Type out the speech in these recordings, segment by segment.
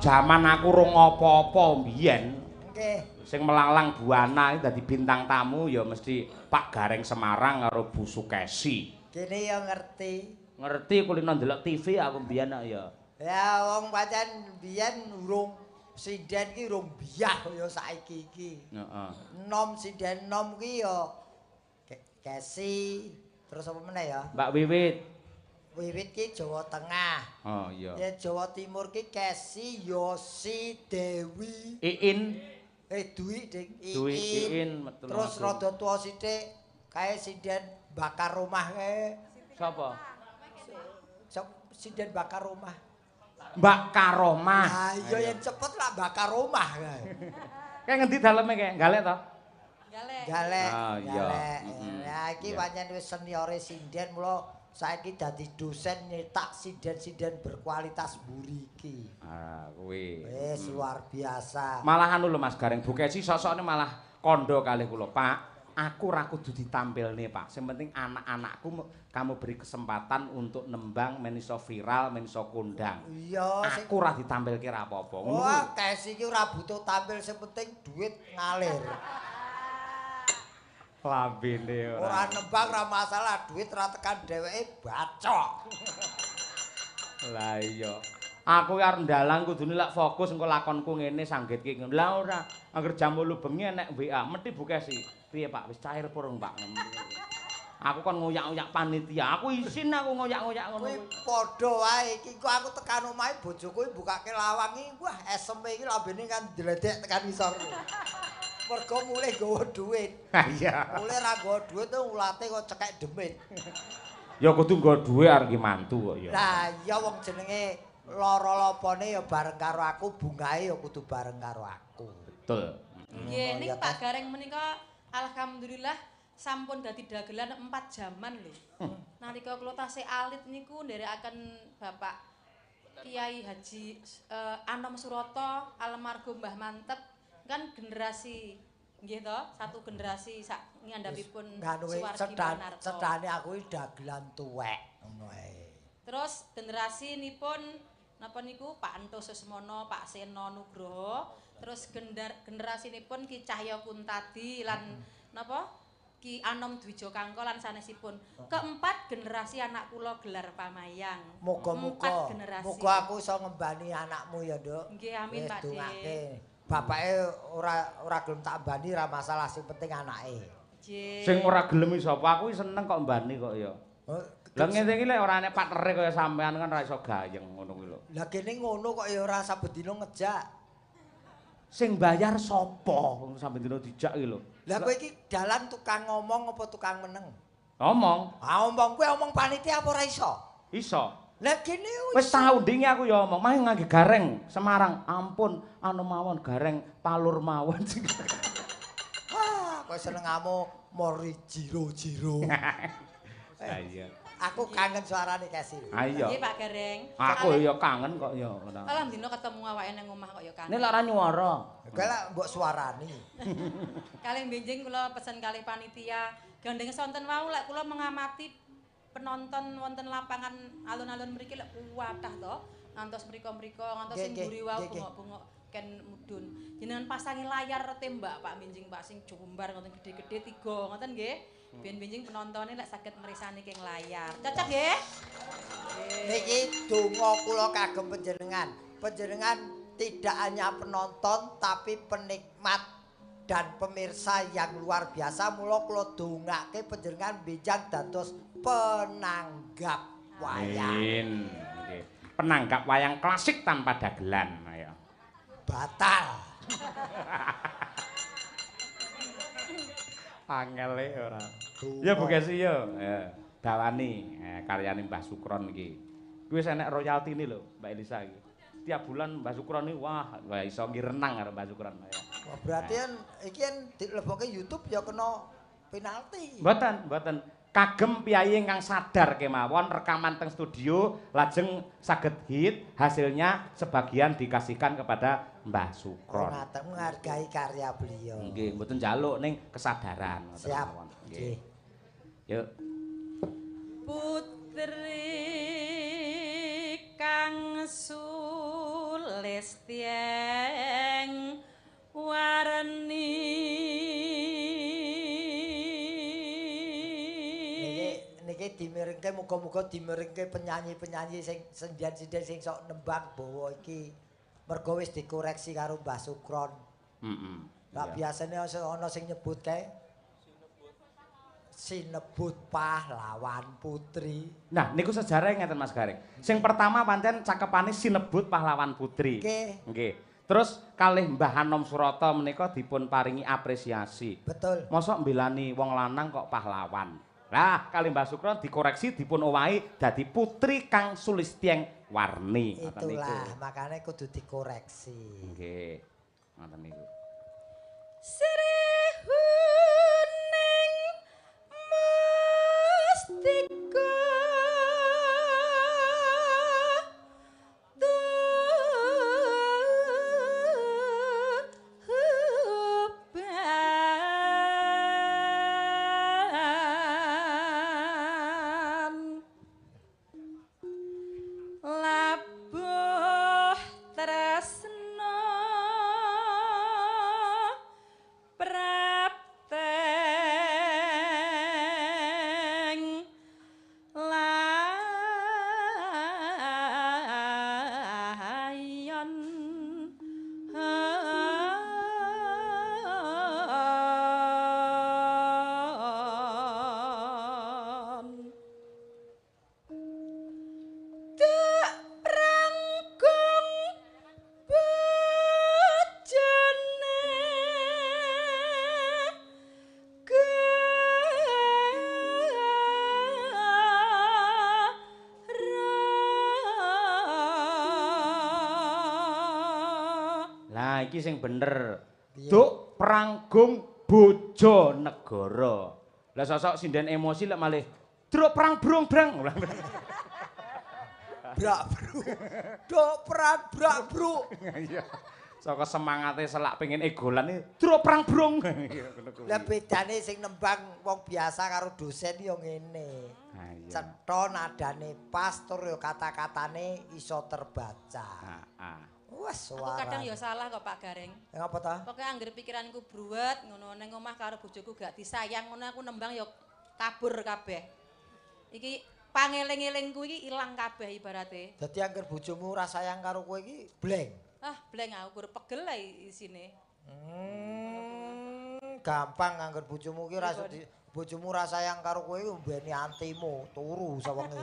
Jaman aku rung apa-apa mbiyen. Nggih. Sing melanglang buana iki dadi bintang tamu ya mesti Pak Gareng Semarang karo Bu Sukesi. Kene ya ngerti. Ngerti kulino ndelok TV aku mbiyen kok ya. Ya wong pancen mbiyen urung sinden ki urung biyah kaya saiki iki. Heeh. Nom sinden nom ki ya Kesi, terus apa meneh ya? Mbak Wiwit. Wiwit ki Jawa Tengah. Oh iya. Ya Jawa Timur ki Kesi, Yosi, Dewi, Iin, Dwi ding, Iin. Dwi Iin metu. Terus rada tuwa sithik kae sinden bakar rumah kae. Sapa? Sinden bakar rumah. Mbak Karomah. Ha iya yen cepet lah bakar rumah kae. Kae ngendi daleme kae? Galek to? Galek. Galek. Ah, iya. Galek. Ya iki Iya. pancen wis seniore sinden mula saiki dadi dosen nyetak sinden-sinden berkualitas mburi iki. Ah, kuwi. Wis luar biasa. Malah anu lho Mas Gareng, Bu Kesi sosokne malah kandha kalih kula, Pak. Aku ora kudu ditampilne, Pak. Sing penting anak-anakku kamu beri kesempatan untuk nembang men iso viral, men iso kondang. Iya, sing Aku ora ditampilke ora apa-apa. Ngono wah, kuwi. Kesi iki ora butuh tampil, sing penting duit ngalir. Lambene Ora nembang ora masalah, duit ora tekan dheweke bacok. Lah iya. Aku ki arep ndalang kudune lak fokus engko lakonku ngene sanggitke ngono. Lah ora, angger jam 8 bengi enek WA, mesti Bu Kesi. Piye Pak, wis cair purung Pak? Aku kon ngoyak-ngoyak panitia. Aku isin aku ngoyak-ngoyak ngono. Kuwi padha wae iki kok aku tekan omahe bojoku mbukake lawang iki, wah eseme iki lambene kan ndledek tekan ngisor. Mergo mulih nggawa duit. Ha iya. Mulih ra nggawa duit tuh ulate kok cekek demit. Ya kudu nggawa dhuwit arep nggih mantu kok ya. Lah iya wong jenenge lara lopone ya bareng karo aku, bungahe ya kudu bareng karo aku. Betul. Nggih, ning ya, Pak Gareng menika alhamdulillah sampun dadi dagelan 4 jaman lho. Nalika kula tasih alit niku nderekaken Bapak Kiai Haji Anom Suroto almarhum Mbah Manteb kan generasi nggih to, satu generasi sak ngandhapipun Suwargi Winarto. Cedane aku iki dagelan tuwek ngono ae. Terus generasinipun napa niku Pak Ento Susmono, Pak Seno Nugroho, terus generasinipun Ki Cahya Kuntadi lan napa Ki Anom Dwijo Kangko lan sanesipun. Keempat generasi anak kula gelar pamayang. Muga-muga generasi. Muga aku iso ngembani anakmu ya, Nduk. Nggih, amin Pak De. Bapake ora gelem tak mbani ora masalah, sing penting anake. Nggih. Sing ora gelem iki sapa? Aku seneng kok mbani kok ya. Lah ngene iki lek ora enek partnere kaya sampean kan ora iso gayeng ngono kuwi lho. Lah kene ngono kok ya ora saben dina ngejak. Sing bayar sapa wong saben dina dijak iki lho. Lah kowe iki dalan tukang ngomong apa tukang meneng? Ngomong. Ah omong kowe omong panitia apa ora iso? Iso. Lah kene wis tau ndingi aku ya omong, mah ngangge Gareng Semarang. Ampun, anu mawon Gareng palur mawon. Wah, kowe senengamu mori jiro-jiro. Lah iya. Aku kangen suarane Kesi. Ah iya. Nggih Pak Gareng. Aku ya kangen kok ya ngono. Alah dina ketemu awake nang omah kok ya kangen. Nek lak ora nyuara. Kowe lak mbok suarani. Kalih benjing kula pesen kalih panitia, gandeng sonten wau lek kula mengamati penonton wonten lapangan alun-alun mriki lek kuwatah to, ngantos mriko-mriko, ngantos sing mburi wau bengok-bengok ken mudhun. Jenengan pasangi layar tembak Pak benjing Pak sing jumbar ngoten gede-gede 3 ngoten nggih. Ben benjing penontone lek saged mrisani king layar. Cocok nggih? Niki donga kula kagem panjenengan. Panjenengan tidak hanya penonton tapi penikmat dan pemirsa yang luar biasa. Mula kula dongake panjenengan benjang dados penanggap wayang. Amin. Nggih. Penanggap wayang klasik tanpa dagelan ayo. Batal. Angele ora. Ya Bu Kesi ya. Dawani karyane Mbah Sukron iki. Kuwi wis enek royaltine lho Mbak Elisa iki. Tiap bulan Mbah Sukron iki wah iso ngirenang karo Mbah Sukron. Wah berarti kan iki kan dilebokke YouTube ya kena penalti. Mboten, mboten. Kagem piyayi ingkang sadar kemawon rekaman teng studio lajeng saged hit, hasilnya sebagian dikasihkan kepada Mbah Sukron. Ngaten menghargai karya beliau. Nggih, mboten njaluk ning kesadaran ngoten mawon. Nggih. Yuk. Putri kang sulis Sulistyeng Warni. Niki dimirengke, muga-muga dimirengke penyanyi-penyanyi sing sendian-sendian sing sok nembang bawa iki. Mergo wis dikoreksi karo Mbah Sukron. Heeh. Lah biasane ana sing nyebut kae sinebut pahlawan putri. Nah, niku sejarah ngeten Mas Gareng. Sing pertama pancen cakepane sinebut pahlawan putri. Nggih. Nggih. Terus kalih Mbah Anom Surata menika dipun paringi apresiasi. Betul. Mosok mbelani wong lanang kok pahlawan. Lah, kalih Mbah Sukron dikoreksi dipun owahi dadi putri Kang Sulistyeng Warni. Itulah, makanya kudu dikoreksi. Nggih. Ngoten niku. Sri huning mustika tuban labuh tresna prapteng layon Dek prangkung bojone gara. Lah iki sing bener. Piye? Duk pranggung Bojonegara. Lah sosok sinden emosi lek malih druk prang brung brang. Brak bru. Dok perang brak bru. Iya. Saka semangate selak pengen egolan iki druk prang brung. Iya ngono kuwi. Lah bedane sing nembang wong biasa karo dosen ya ngene. Ha iya. Cetha nadane pas tur ya kata-katane iso terbaca. Heeh. Wes Aku suara. kadang ya salah kok Pak Gareng. Ngapa ta? Pokoke anggere pikiranku bruwet ngono ning omah karo bojoku gak disayang ngono aku nembang ya kabur kabeh. Iki pangeling-elingku iki ilang kabeh ibarate. Dadi angger bojomu ora sayang karo kowe iki bleng. Ah, bleng aku gur pegel ae isine. Gampang angger bojomu ki ora bojomu ora sayang karo kowe iki mbeni antimu turu sawengi.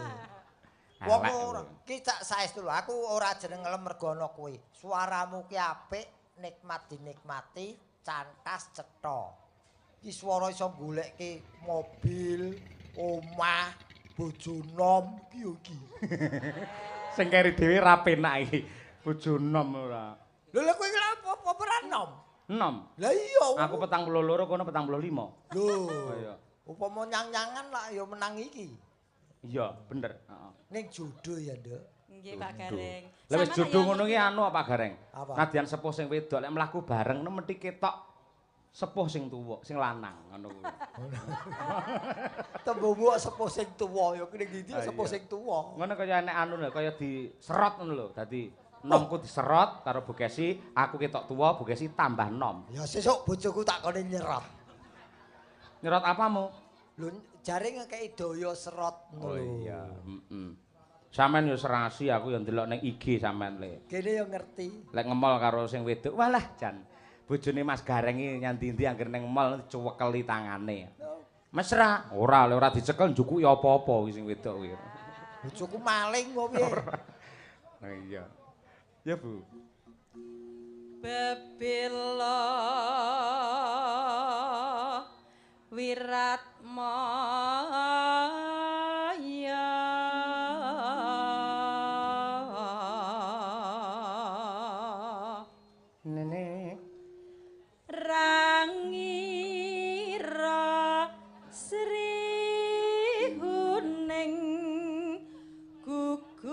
Wong ora ki cak saestu lho, aku ora jeneng ngelem mergo ana kowe. Suaramu ki apik, nikmat dinikmati, cantas cetha. Ki swara iso goleke mobil, omah, bojo nom ki yo iki. Sing keri dhewe ra penak iki. Bojo nom ora. Lho lha kowe iki lha apa ora nom? Nom. Lah iya. Aku 42 kono 45. Lho. Iya. Upama nyang-nyangan lak ya menang iki. Iya, bener. Heeh. Ning jodoh ya, Nduk. Nggih Pak Gareng. Lah wis jodoh ngono ki anu Pak Gareng. Apa? Nadyan sepuh sing wedok lek mlaku bareng no mesti ketok sepuh sing tuwa, sing lanang ngono kuwi. Tembungmu kok sepuh sing tuwa ya kene ndi Ah, sepuh iya. sing tuwa. Ngono kaya enek anu lho, kaya diserot ngono lho. Dadi nomku diserot karo Bu Kesi, aku ketok tuwa, Bu Kesi tambah nom. Ya sesuk bojoku tak kone nyerot. Nyerot apamu? Lho jare ngekeki daya serot Oh ngono. iya, heeh. Sampeyan yo serasi, aku yo ndelok ning IG sampean le. Kene yo ngerti. Lek ngemol karo sing wedok, walah jan. Bojone Mas Gareng iki nyandi-ndi angger ning mall dicuwekeli tangane. Mesra, ora le ora dicekel njukuki apa-apa kuwi sing wedok kuwi. Bojoku maling kok piye? Nah iya. Ya Bu. Bebela wiratmaya Nenek rangira sri huning gugur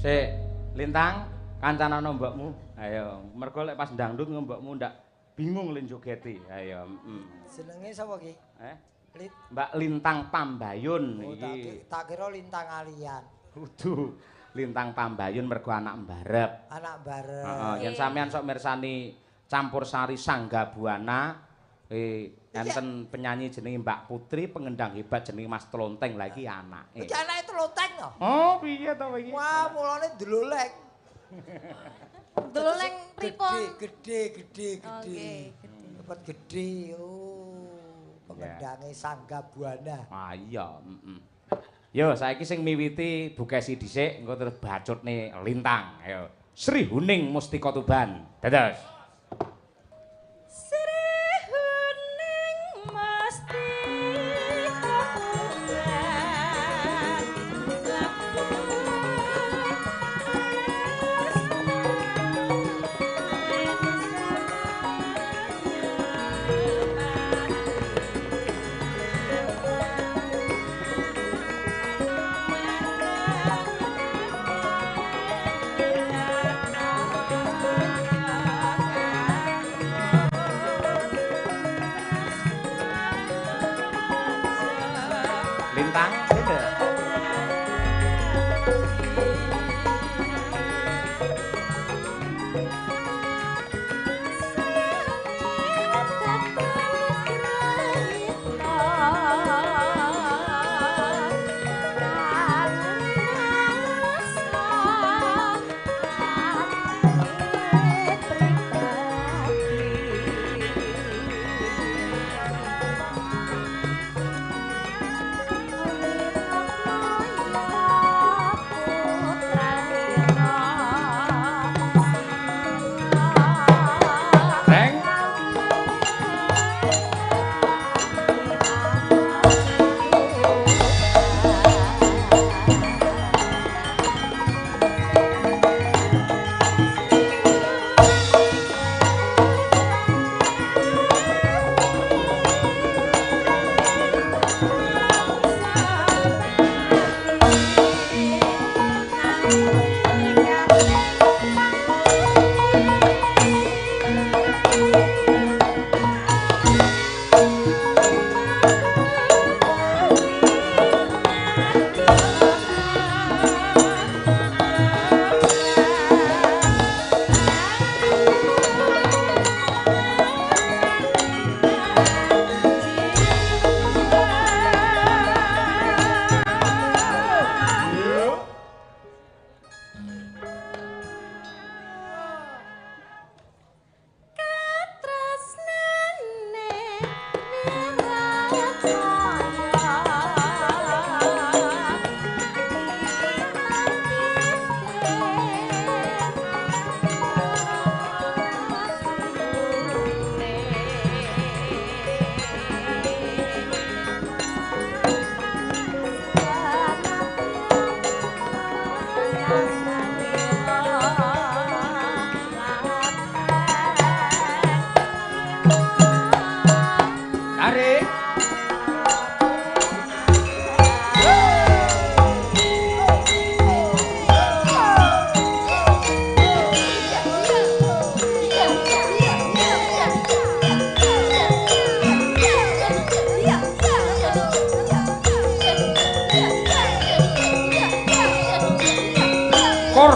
Sik, Lintang, kancanana mbokmu. Ayo, mergo lek pas ndangdut mbokmu ndak bingung le jogeti. Ayo, Jenenge sapa ki? Mbak Lintang Pambayun iki. Tak kira Lintang Alian. Kudu Lintang Pambayun mergo anak mbarep. Anak mbarep. Heeh, yen sampean sok mirsani campur sari Sangga Buana, enten penyanyi jenenge Mbak Putri, pengendang hebat jenenge Mas Tlonteng. Lah iki anake. Iki anake Tlonteng to? Oh, piye to iki? Wah, mulane ndloleng. Ndloleng pripun? Gede, gede, gede. Cepet gede. Oh, pengendange Sangga Buana. Ah iya, heeh. Yo, saiki sing miwiti Bu Kesi dhisik, engko terus bacutne Lintang. Ayo. Sri Huning Mustika Tuban. Dados. Sri Huning Mustika Tuban. Lintang, Tarik. Kor.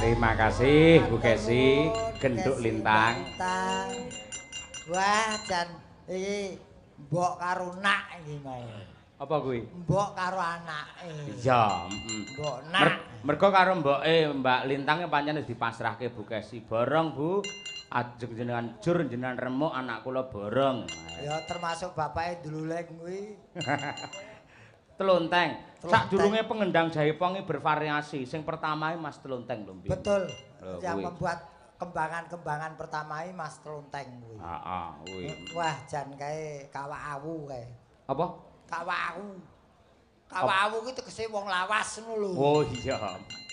Terima kasih Bu Kesi, genduk Lintang. Wah, jan iki mbok karo nak iki mau. Apa kuwi? Mbok karo anake. Iya, mbok nak. Mergo karo mboke Mbak Lintang pancen wis dipasrahke Bu Kesi. Borong, Bu. Ajeng jenengan jur jenengan remuk anak kula borong. Ya termasuk bapake ndluleng kuwi. Tlonteng. Sadurunge pengendang jaipong bervariasi. Sing pertama Mas Tlonteng lho. Betul. Yang membuat Kembangan-kembangan pertama iki Mas Tlonteng kuwi. Heeh, kuwi. Wah, jan kae kawak awu kae. Apa? Kawak awu. Kawak awu kuwi tegese wong lawas ngono lho. Oh iya,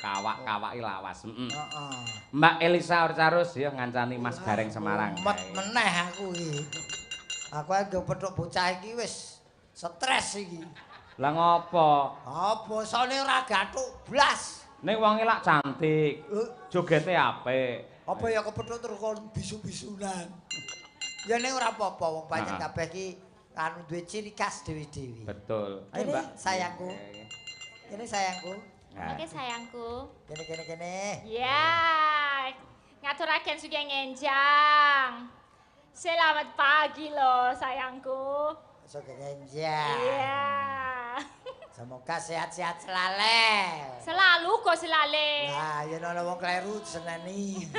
kawak-kawaki lawas. Heeh. Heeh. Mbak Elisa Orcarus ya ngancani Mas Gareng Semarang. Met meneh aku iki. Aku anggo petuk bocah iki wis stres iki. Lah ngopo? Ah, bosone ora gathuk blas. Ning wonge lak cantik. Jogete apik. Apa ya kepethuk terus kon bisu-bisunan. Ya ning ora apa-apa wong pancen kabeh iki anu duwe ciri khas dhewe-dhewe. Betul. Ayo Mbak, sayangku. Kene sayangku. Oke sayangku. Kene kene kene. Ya. Ngaturaken sugeng enjang. Selamat pagi loh sayangku. Sugeng enjang. Iya. Semoga sehat-sehat selalu. Selalu kok selalu. Lah, yen ana wong kleru diseneni.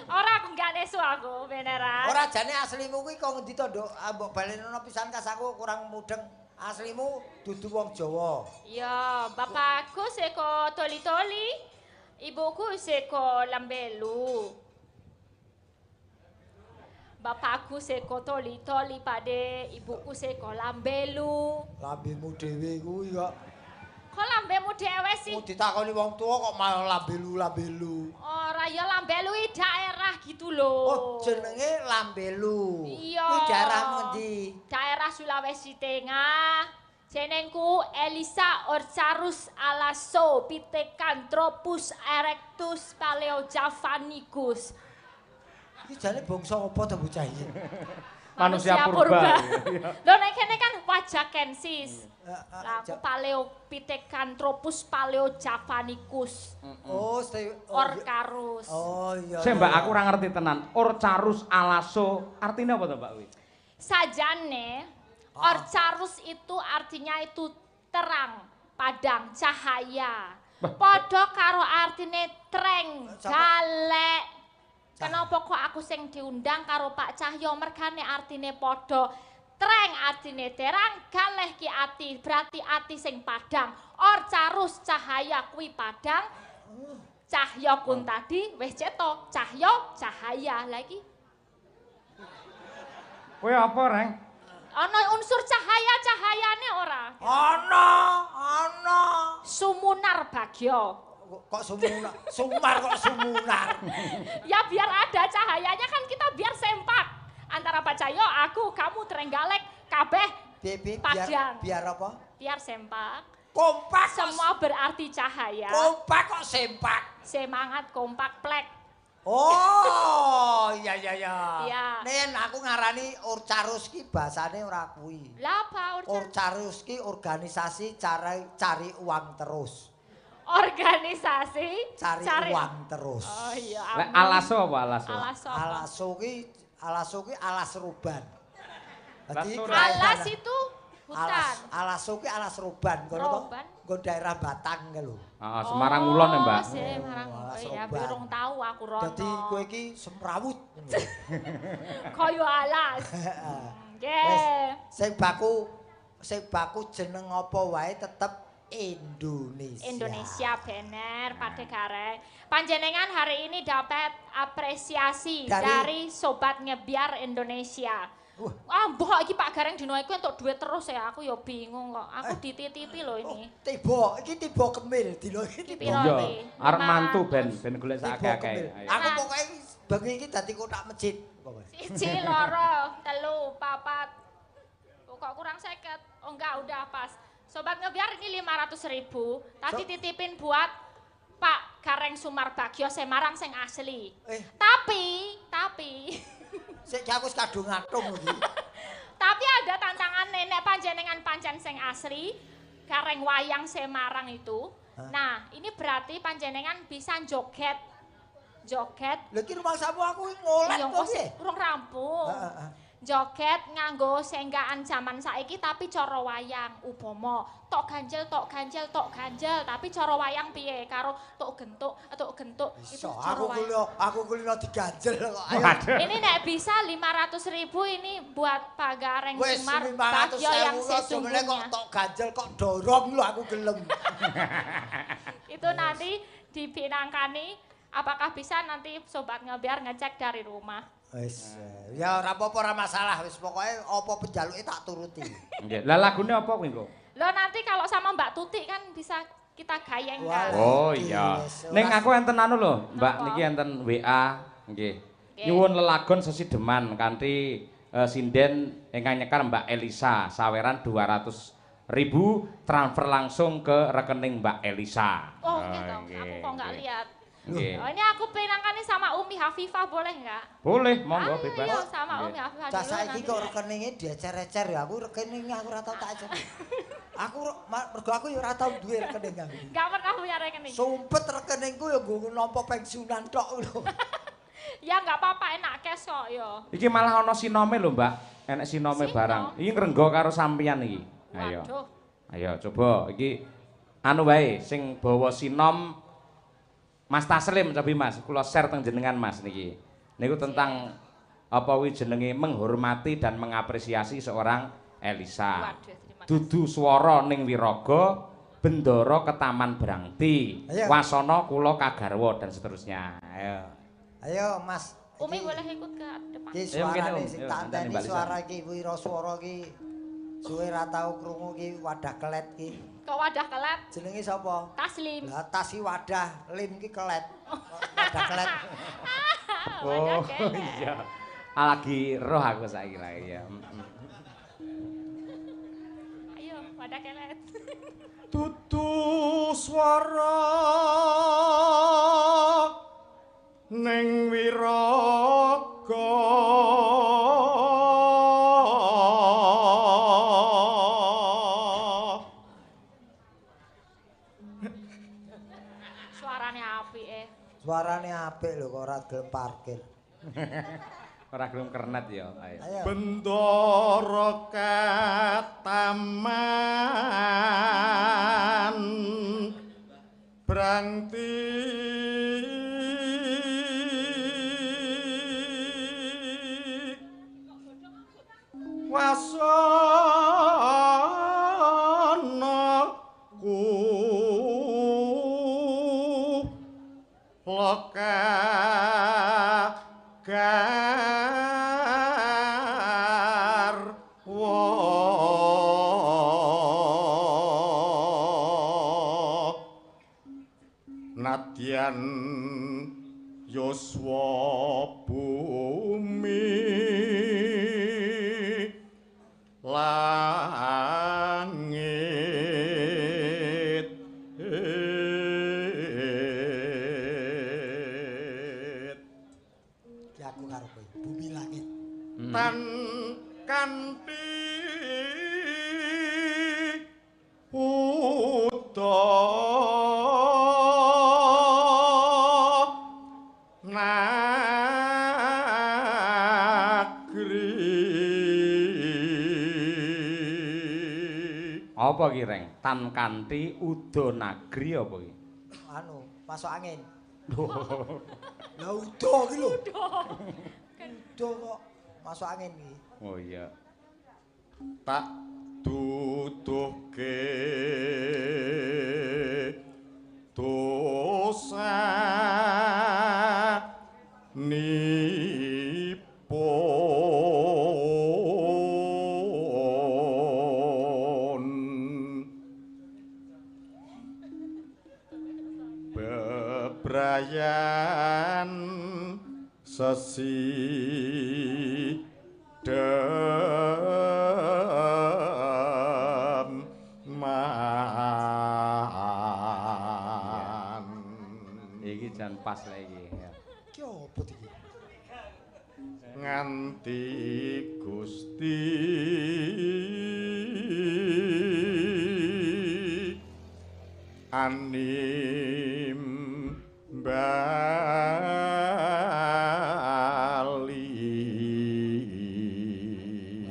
Ora aku gak nesu aku beneran. Ora jane aslimu kuwi kok ngendi to, Nduk? Mbok balenono pisan kas aku kurang mudeng. Aslimu dudu wong Jawa. Iya, bapakku seko Toli-Toli, ibuku seko Lambelu. Bapakku seko Toli-Toli pade, ibuku seko Lambelu. Lambemu dhewe kuwi kok. Kok lambemu dhewe sih? Mau ditakoni wong tuwa kok malah lambelu-lambelu. Ora ya Lambelu iki daerah gitu lho. Oh, jenenge Lambelu. Iya. Kuwi daerah ngendi? Daerah Sulawesi Tengah. Jenengku Elisa Orcarus Alaso Pithecanthropus erectus paleojavanicus. Iki jane bangsa apa to bocah iki? Manusia purba. Lho nek kene kan Wajakensis. Lah aku Paleopithecantropus paleojavanicus. Oh, Orcarus. Oh iya. Sik Mbak, aku ora ngerti tenan. Orcarus Alaso artine apa to Mbak kuwi? Sajane Orcarus itu artinya itu terang, padang, cahaya. Padha karo artine treng, galek. Kenapa kok aku sing diundang karo Pak Cahyo mergane artine padha treng artine terang, galeh ki ati berarti ati sing padang. Orcarus cahaya kuwi padang. Cahyo kun tadi wis ceto, cahyo cahaya lagi. Kowe apa, Reng? Ana unsur cahaya-cahayane ora? Ana, ana. Sumunar Bagyo. Kok sumunar? Sumar kok sumunar. Ya biar ada cahayanya kan kita biar sempak. Antara Pak Cahyo, aku, kamu, Trenggalek, kabeh padang. Biar apa? Biar sempak. Kompak. Semua berarti cahaya. Kompak kok sempak. Semangat kompak plek. Oh, iya iya iya. Iya. Nen aku ngarani Orcarus ki bahasane ora kuwi. Lah apa Orcarus? Orcarus ki organisasi cari uang terus. Organisasi cari uang terus. Oh iya. Lek alaso apa alaso? Alaso ki alas ruban. Dadi alas itu hutan. Alaso ki alas ruban kono to. Nggon daerah Batang kae lho. Heeh, Semarang Ulon ya, Mbak. Semarang. Ya durung tau aku rono. Dadi kowe iki semrawut. Kaya alas. Nggih. Sing baku jeneng apa wae tetep Indonesia. Indonesia bener Pak Gareng. Panjenengan hari ini dapat apresiasi dari Sobat Ngebyar Indonesia. Wah, mbok iki Pak Gareng dino iku entuk duit terus ya, aku ya bingung kok. Aku dititipi lho ini. Tiba, iki tiba kemil dino iki tiba. Iya, arep mantu ben golek sak akeh-akeh. Aku pokoke bengi iki dadi kotak masjid pokoke. 1 2 3 4. Kok kurang 50? Oh enggak, udah pas. Sobat Ngebyar ini 500.000. Tadi titipin buat Pak Gareng Sumarbagyo Semarang sing asli. Tapi sik aku wis kadung ngatung iki. Tapi ada tantangan nenek panjenengan pancen sing asli, Gareng wayang Semarang itu. Hah? Nah, ini berarti panjenengan bisa joget. Joget. Lha iki rumangsamu aku ngolet kok piye? Urung rampung. Joget nganggo senggaan zaman saiki tapi cara wayang upama tok ganjel tok ganjel tok ganjel tapi cara wayang piye karo tok gentuk itu cara wayang. Aku kulino diganjel kok. Ayo. Ini nek bisa 500.000 ini buat Pak Gareng Sumar Bagyo yang sesungguhnya kok tok ganjel kok dorong lho aku gelem. Itu nanti dipinangkani Apakah bisa nanti Sobat Ngebiar ngecek dari rumah? Wis, ya ora apa-apa, ora masalah, wis pokoke apa penjaluke tak turuti. Nggih. Lah lagune apa kuwi engko? Loh nanti kalau sama Mbak Tuti kan bisa kita gayengkan. Oh iya. Ning aku enten anu lho, Mbak, niki enten WA nggih. Nyuwun lelagon sesideman kanthi sinden ingkang nyekar Mbak Elisa saweran 200.000 transfer langsung ke rekening Mbak Elisa. Oh gitu. Aku kok nggak lihat. Oh, ini aku pinangkane sama Umi Hafifah boleh nggak? Boleh, monggo bebas. Ayo sama Umi Hafifah dulu. Cah saiki kok rekeningnya diecer-ecer ya, aku rekeningnya aku ora tau tak ecer. Aku mergo aku ya ora tau duwe rekening aku. Enggak pernah punya rekening. Sumpet rekeningku ya nggo nampa pensiunan tok lho. Ya enggak apa-apa, enak cash kok ya. Iki malah ana sinome lho, Mbak. Enek sinome barang. Iki ngrenggo karo sampeyan iki. Ayo. Ayo coba iki anu wae sing bawa sinom Mas Taslim cobi Mas, kula share teng jenengan Mas niki. Niku tentang apa kuwi jenenge menghormati dan mengapresiasi seorang Elisa. Waduh, terima kasih. Dudu swara ning wiraga, bendara ketaman brangti, wasana kula kagarwa dan seterusnya. Ayo. Ayo Mas. Umi boleh ikut ke depan. Iki suarane sing tak anteni suara iki Wiraswara iki suwe ra tau krungu iki wadah kelet iki. Kok wadah kelet? Jenenge sapa? Taslim. Lah tas iki wadah, lim iki kelet. Wadah kelet. Oh iya. Lagi roh aku saiki lah iya. Ayo, wadah kelet. Dudu swara ning wiraga Suarane apik e. Suarane apik lho kok ora gelem parkir. Ora gelem kernet ya. Ayo. Bendara kataman brangti wasana ku loka garwa nadyan yuswa bumi langit iki aku karo kowe bumi langit tan kanthi uda Apa ki Reng? Tan kanthi uda nagri apa ki? Anu, masuk angin. Lah uda ki lho. Uda kok masuk angin iki. Oh iya. Tak duduhke dosa nipun bebrayan sesi deman. Iki jan pas lha iki. Iki opo iki? Nganti Gusti anim bali.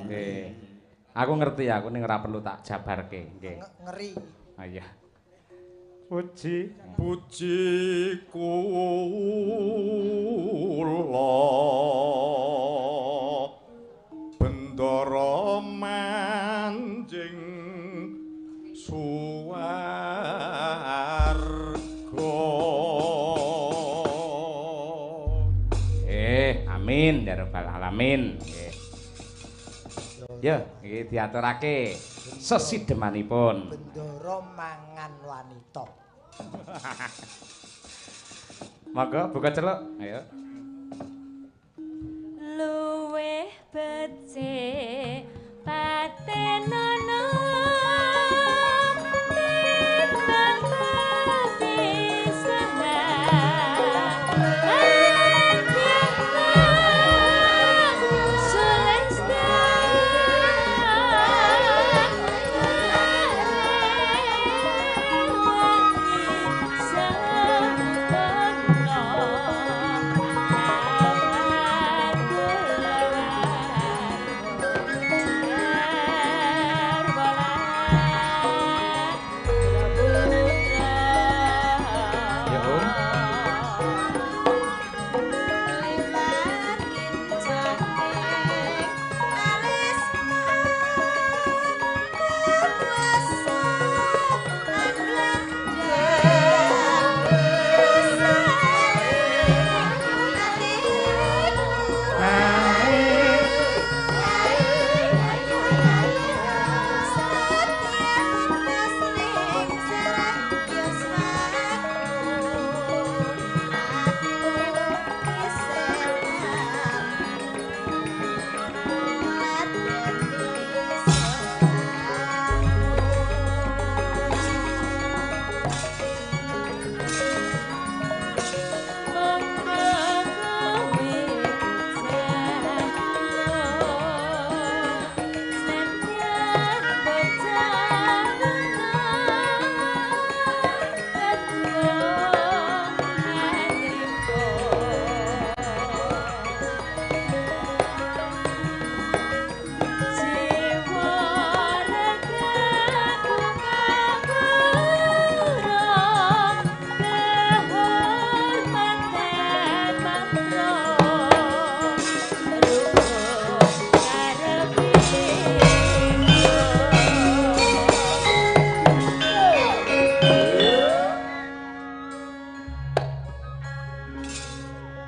Nggih. Aku ngerti aku ning ora perlu tak jabarke nggih. Ngeri. Ah iya. Puji puji kula bendara manjing suwarga. Amin ya rabbal alamin. Nggih. Ya, iki diaturake sesidemanipun. Bendara mangan wanita. Monggo buka celuk. Ayo. Luwih becik patenono timbang pisahan.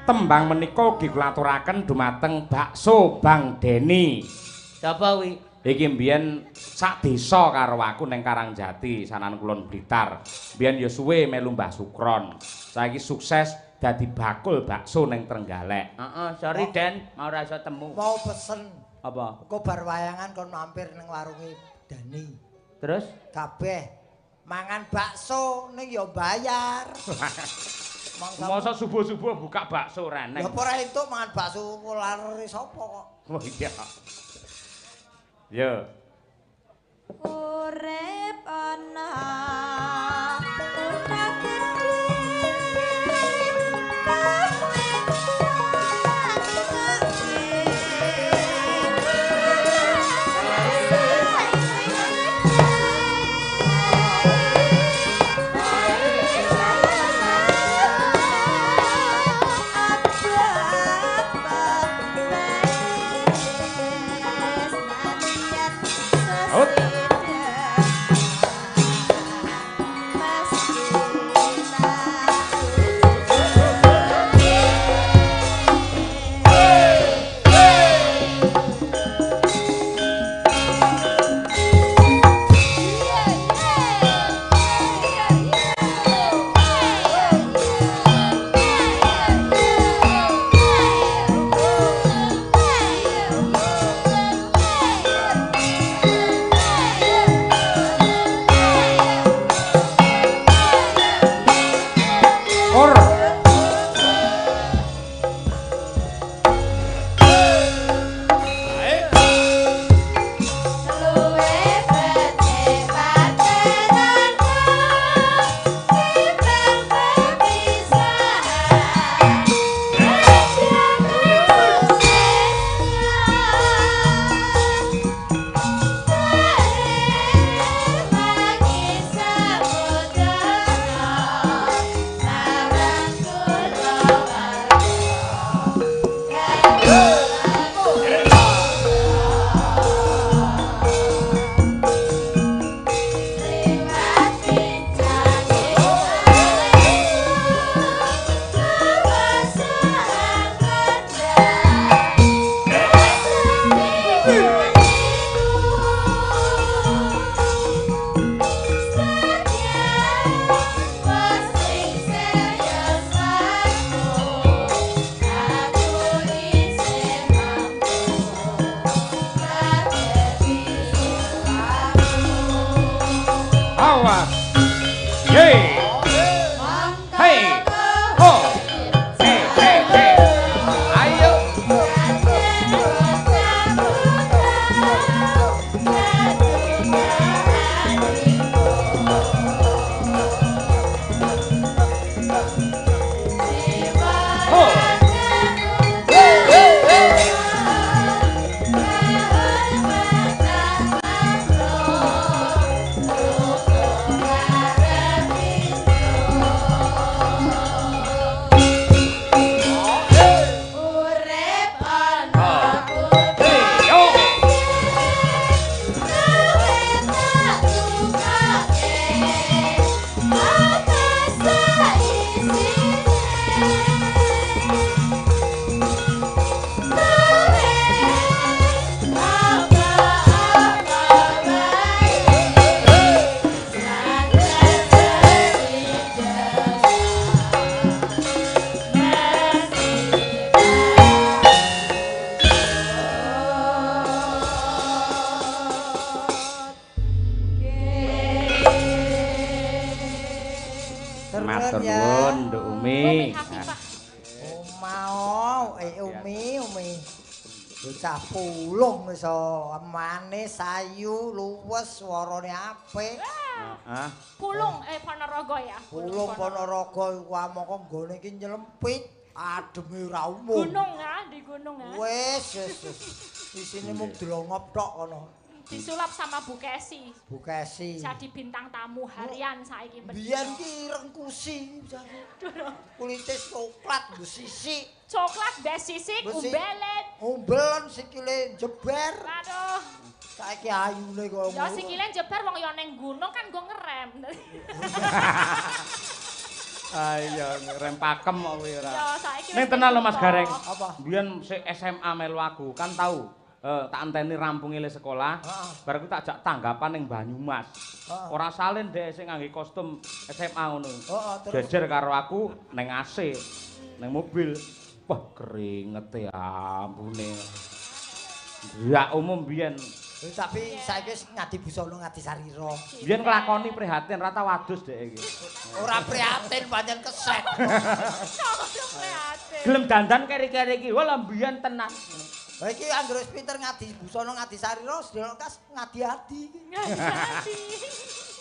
Tembang menika ugi kula aturaken dumateng bakso Bang Deni. Sapa kuwi? Iki mbiyen sak desa karo aku ning Karangjati, Sanan Kulon Blitar. Mbiyen ya suwe melu Mbah Sukron. Saiki sukses dadi bakul bakso ning Trenggalek. Heeh, sorry Den, mau ora iso temu. Mau pesen. Apa? Engko bar wayangan kon mampir ning warunge Dani. Terus kabeh mangan bakso ning ya bayar. Masa subuh-subuh buka bakso reneng. Lha apa ora entuk mangan bakso lare sapa kok. Oh iya. Yo. Urip ana kutha gedhe Out. Hey. Hey. Ho. Hey, hey, hey. Ayo. Ho. Hey, yo. Matur nuwun, Nduk Umi. Umi Hafifah. Omao, Umi, Umi. Bocah pulung iso manis, sayu, luwes, swarane apik. Heeh. Pulung Ponorogo ya. Pulung Ponorogo iku amangka nggone iki nyelempit, ademe ora umum. Gunung ya, di gunung ya. Wis, wis, wis. Isine mung dlongop tok kono. Disulap sama Bu Kesi. Bu Kesi. Jadi bintang tamu harian saiki. Biyen ki ireng kusi. Kulite coklat mbok sisik. Coklat mbek sisik umbelet. Umbelen sikile jeber. Aduh. Saiki ayune kaya ngono. Ya sikile jeber wong ya ning gunung kan nggo ngerem. Ayo ngerem pakem kok kuwi ora. Ya saiki. Ning tenan lho Mas Gareng. Apa? Biyen sik SMA melu aku kan tau. Tak anteni rampunge le sekolah, bar ku tak jak tanggapan ning Banyumas. Ora salin dhek sing ngangge kostum SMA ngono. Jejer karo aku ning AC, ning mobil. Wah, keringete ambune. Ndak umum biyen. Tapi saiki wis ngadi busana ngadi sarira. Biyen nglakoni prihatin ra tau adus dhek iki. Ora prihatin pancen kesek. Prihatin. Gelem dandan keri-keri iki, wah biyen tenan. Lah iki anggere wis pinter ngadi busana ngadi sarira, sedelok kas ngadi-adi iki. Ngadi.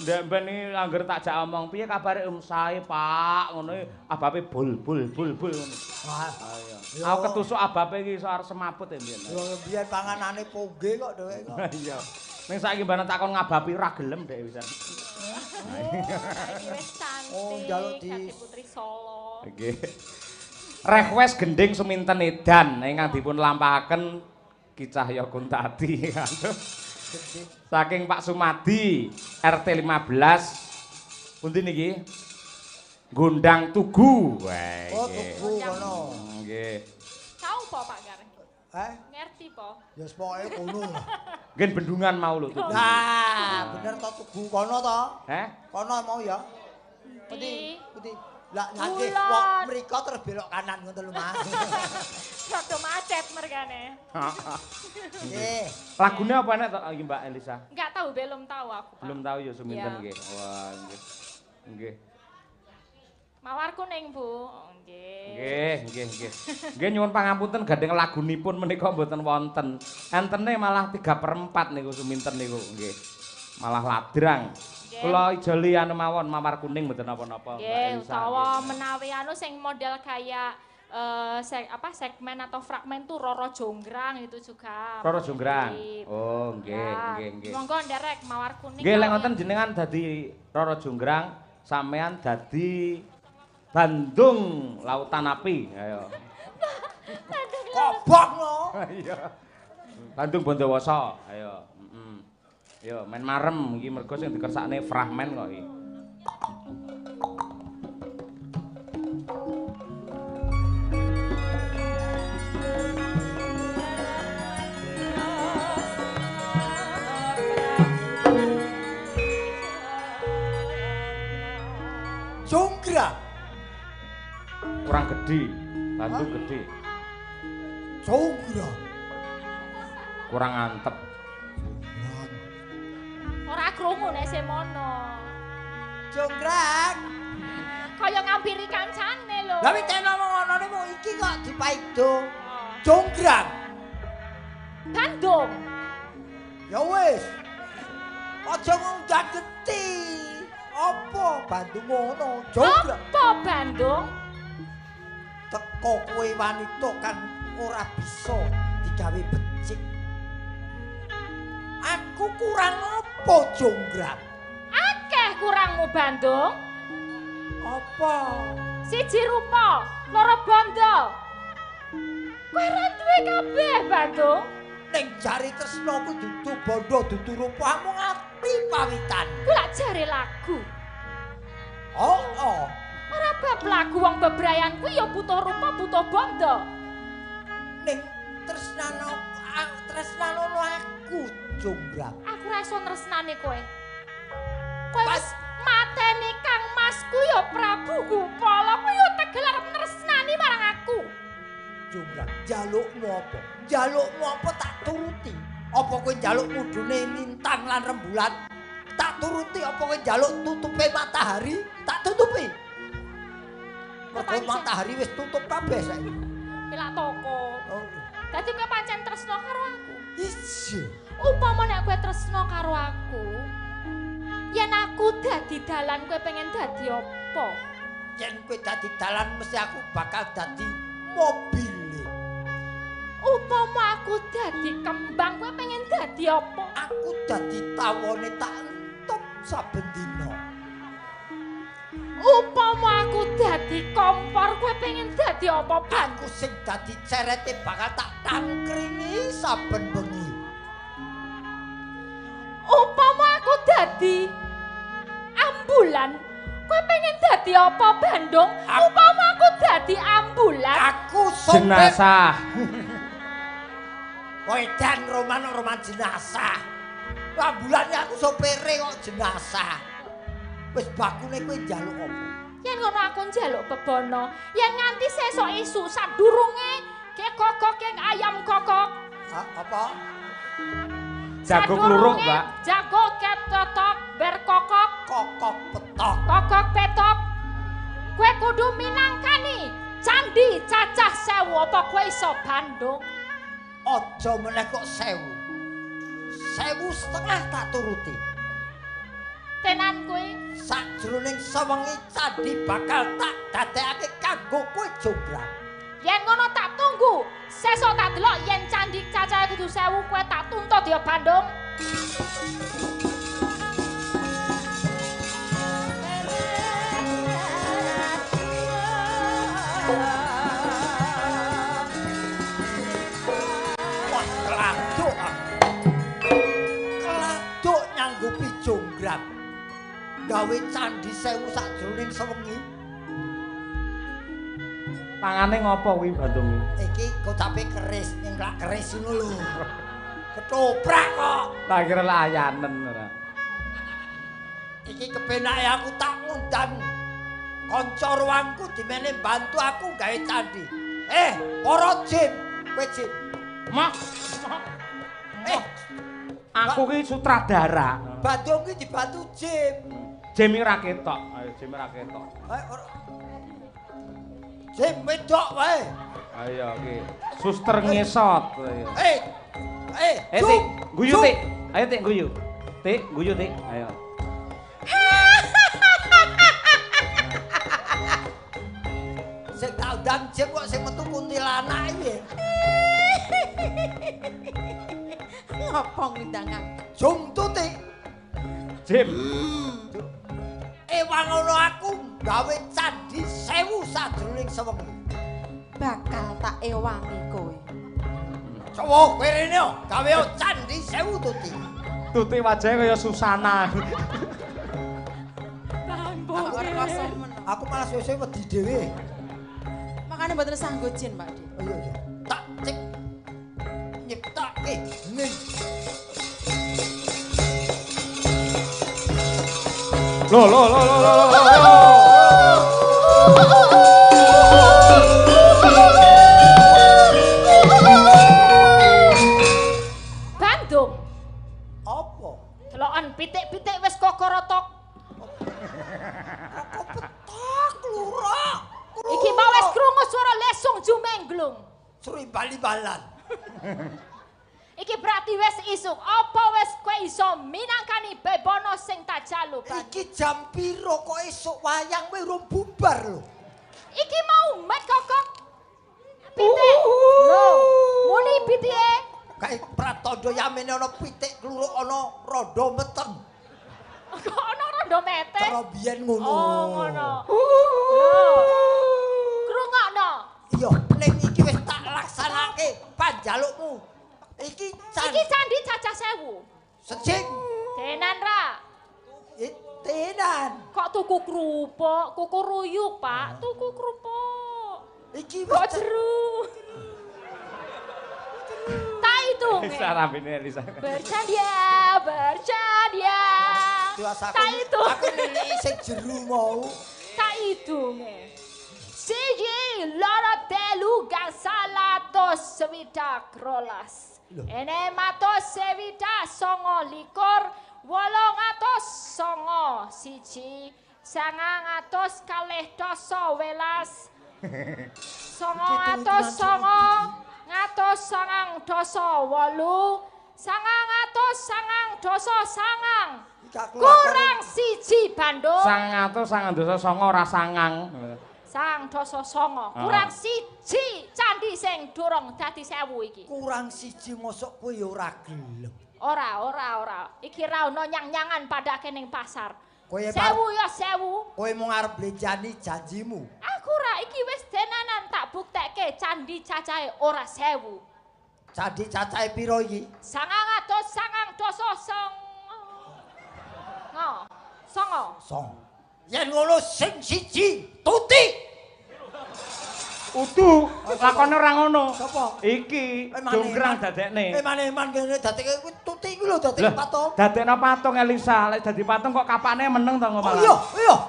Ndek ben iki anggere tak jak omong piye kabare sae Pak ngono abape bul bul bul bul ngono. Wah, ayo. Aku ketusuk abape iki iso arep semaput ya mbiyen. Yo mbiyen panganane pongge kok dheweke kok. Iya. Ning saiki mbane takon ngabapi ora gelem dhek wisan. Saiki wis cantik. Oh, njaluk di Putri Solo. Nggih. Request gending suminten edan ingkang dipun lampahaken Ki Cahya Kuntadi. Saking Pak Sumadi RT 15 pundi niki? Gondang Tugu. Wah, oh, Tugu kono. Nggih. Tau po Pak Gareng? Heh? Ngerti po? Ya pokoke kono. Nggih bendungan mau lho Tugu. Nah, bener to Tugu kono to? Heh? Kono mau ya? Pundi? Pundi? Lah nggih wong mriko terus belok kanan ngoten lho Mas. Rada macet mergane. Nggih. Lagune apa enek to iki Mbak Elisa? Enggak tahu, belum tahu aku, Pak. Belum tahu ya suminten nggih. Wah, nggih. Nggih. Mawar kuning, Bu. Nggih. Nggih, nggih, nggih. Nggih nyuwun pangapunten gandeng lagunipun menika mboten wonten. Entene malah 3/4 niku suminten niku nggih. Malah ladrang. Kula ijoli anu mawon mawar kuning mboten napa-napa Mbak Elisa. Utawa menawi anu sing model kayak segmen atau fragmen tuh Roro Jonggrang itu juga. Roro Jonggrang. Oh, nggih, nggih, nggih. Monggo nderek mawar kuning. Nggih, lek ngoten jenengan dadi Roro Jonggrang, sampean dadi Bandung Lautan Api. Ayo. Kobong lho. Iya. Bandung Bondowoso. Ayo. Yo main marem iki mergo sing dikersakne fragmen kok iki. Jonggrang. Kurang gede, Bandung gede. Jonggrang. Kurang antep. Ora krungu nek semono. Jonggrang. Kaya ngampiri kancane lho. Lah wis ngomong ngono mung iki kok dipaido. Jonggrang. Bandung. Ya wis. Aja ngundang geti. Apa Bandung ngono? Jonggrang. Apa Bandung? Teko kowe wanita kan ora bisa digawe becik. Aku kurang apa Jonggrang? Akeh kurangmu Bandung. Apa? Siji rupa, loro bondo. Kowe ora duwe kabeh Bandung. Ning jare tresnaku dudu bondo, dudu rupa, amung ati pawitan. Ku lak jare lagu. Oh, oh. Ora bab lagu wong bebrayan kuwi ya butuh rupa, butuh bondo. Ning tresnano tresnanono aku Jonggrang. Aku ora iso tresnane kowe. Kowe wis mateni Kang Masku ya Prabu Gupala, kowe ya tegel arep tresnani marang aku. Jonggrang, njalukmu apa? Njalukmu apa tak turuti? Apa kowe njaluk mudune lintang lan rembulan? Tak turuti. Apa kowe njaluk tutupe matahari? Tak tutupi. Mergo matahari wis tutup kabeh saiki. Pilak toko. Oh. Dadi kowe pancen tresno karo aku. Iya. Upama nek kowe tresno karo aku, yen aku dadi dalan kowe pengen dadi apa? Yen kowe dadi dalan mesti aku bakal dadi mobil. Upama aku dadi kembang kowe pengen dadi apa? Aku dadi tawone tak entup saben dina. Upama aku dadi kompor kowe pengen dadi apa? Aku sing dadi cerete bakal tak tangkringi saben bengi. Upama aku dadi ambulan kowe pengen dadi apa Bandung? Upama aku dadi ambulan, aku sopir jenazah. Wedan roman jenazah. Ambulane aku sopire kok jenazah. Wis bakune kowe njaluk apa? Yen ngono aku njaluk bebono, yen nganti sesuk isuk sadurunge ke kokok keng ayam kokok. Apa? Jago kluruk, Mbak. Jago ketotok berkokok, kokok petok. Kokok petok. Kowe kudu minangkani candi cacah 1000 apa kowe iso Bandung? Aja meneh kok 1000. 1.500 tak turuti. Tenan kowe? Sajroning sewengi candi bakal tak dadekake kanggo kowe Jonggrang. Yen ngono tak tunggu. Sesuk tak delok yen candi cacahe kudu 1000 kowe tak tuntut ya Bandung. Wah, keladuk aku. Keladuk nyanggupi Jonggrang. Gawe candi 1000 sajroning sewengi. Tangane ngopo kuwi Bandung? Iki kocape keris, nyengklak keris ngono lho. Ketoprak kok. Tak kira layanen ora. Iki kepenake aku tak ngundang kanca ruangku dimene bantu aku gawe candi. Para jin, kowe jin. Mak. Aku ki sutradara. Bandung ki dibantu jin. Jim ora ketok. Ayo jim ora ketok. Ayo jim wedok wae. Ayo iki. Suster ngesot. Tik, guyu Tik. Ayo Tik guyu. Tik, guyu Tik. Ayo. Sing tak undang jim kok sing metu kuntilanak iki. Ngopo ngundang aku? Jum tuti. Jim. Ewang ngono aku gawe candi 1000 sajroning sewengi. Bakal tak ewangi kowe. Cowo kowe rene gawe candi 1000 tuti. Tuti wajahe kaya Susana. Aku malah suwe-suwe wedi dhewe. Makane mboten sanggup jin, Pak Dik. Oh iya iya. Tak cek nyiptake ning. Lo lo lo lo lo lo. Bandung. Apa? Deloken pitik-pitik wis kokorotok. Blung. Suruh bali-balan. Iki berarti wis isuk. Apa wis kowe iso minangkani bebono sing tak jaluk? Iki jam piro kok esuk wayang kowe urung bubar lho. Iki mau met kokok. Pitik. Lho, muni pitike. Kae pratandha yamene ana pitik kluruk ana rondo meteng. Kok ana rondo meteng? Cara biyen ngono. Oh, ngono. Lho. Krungokno. Iya, ning iki wis tak laksanake panjalukmu. Iki candi cacah 1000. Sejing. Tenan ra? Tenan. Kok tuku kerupuk, kuku ruyuk, Pak. Tuku kerupuk. Iki kok jeru. Tak hitung. Sarapine Elisa. Bercandia, bercandia. Tak hitung. Aku niliki sing jeru mau. Tak hitung. 1, 2, 3, 4, 5, 6. 629, 891, 912, 909, 998, 999. Kurang 1 Bandung. 999 ora sangang. 999 kurang 1 candi sing durung dadi 1000 iki. Kurang 1 mosok kowe ya ora gelem. Ora, ora, ora. Iki ra ono nyang-nyangan padake ning pasar. 1000 ya 1000. Kowe mung arep blenjani janjimu. Aku ora, iki wis denanan tak buktekke candi cacahe ora 1000. Candi cacahe piro iki? 999. Songo. Song. Yen ngono sing 1 tuti. Udu, lakone ora ngono. Sapa? Iki jonggrang dadekne. Eman-eman kene dadekke kuwi tuti kuwi lho dadekke patung. Dadekno patung Elisa, lek dadi patung kok kapane meneng to malah. Oh iya, iya.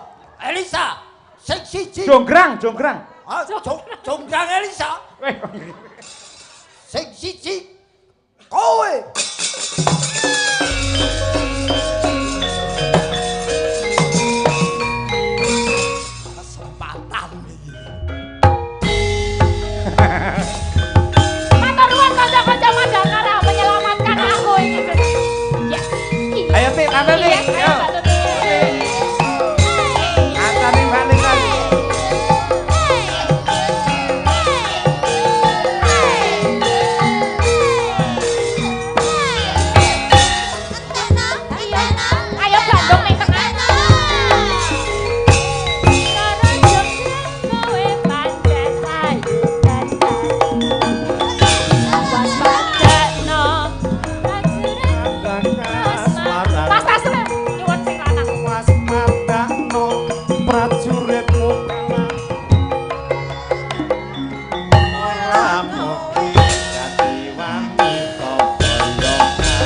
Elisa, sing 1. Jonggrang, jonggrang. Ah, jonggrang Elisa. Sing 1 kowe. Matur nuwun kanca-kanca Madangkara menyelamatkan aku ini. Ya. Ayo Tik, tampil Tik. Ayo. Kancane Mbak Lisa. Ayo Bandung ning tengah. Mas tas nyuwun sing lanang. Waspadakno prajuritmu ora mung dadi wanita boyongan.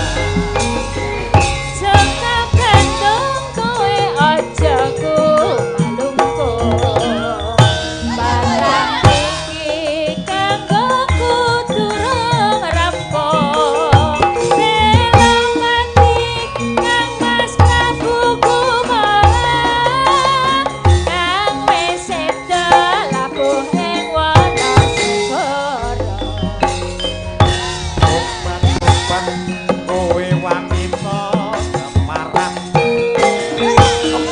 Jaka Bandung kowe aja kumalungku. Barang iki kanggo durung rampung. Selomati Kang Mas Prabu Kumara kang wis seda labuh ing Wanasegara. Obat-obat kowe wanita kemarat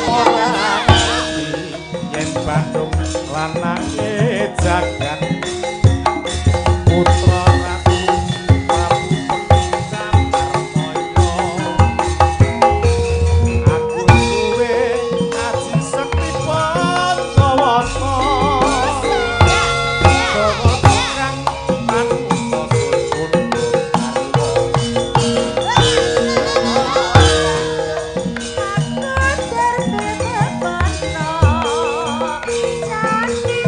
ora ngerti yen Bandung lanange jagat putra ratu Prabu Pekintan Darmaya. Aku duwe aji sekti Pancawata. Bawa perang manungsa sun garwa. Candi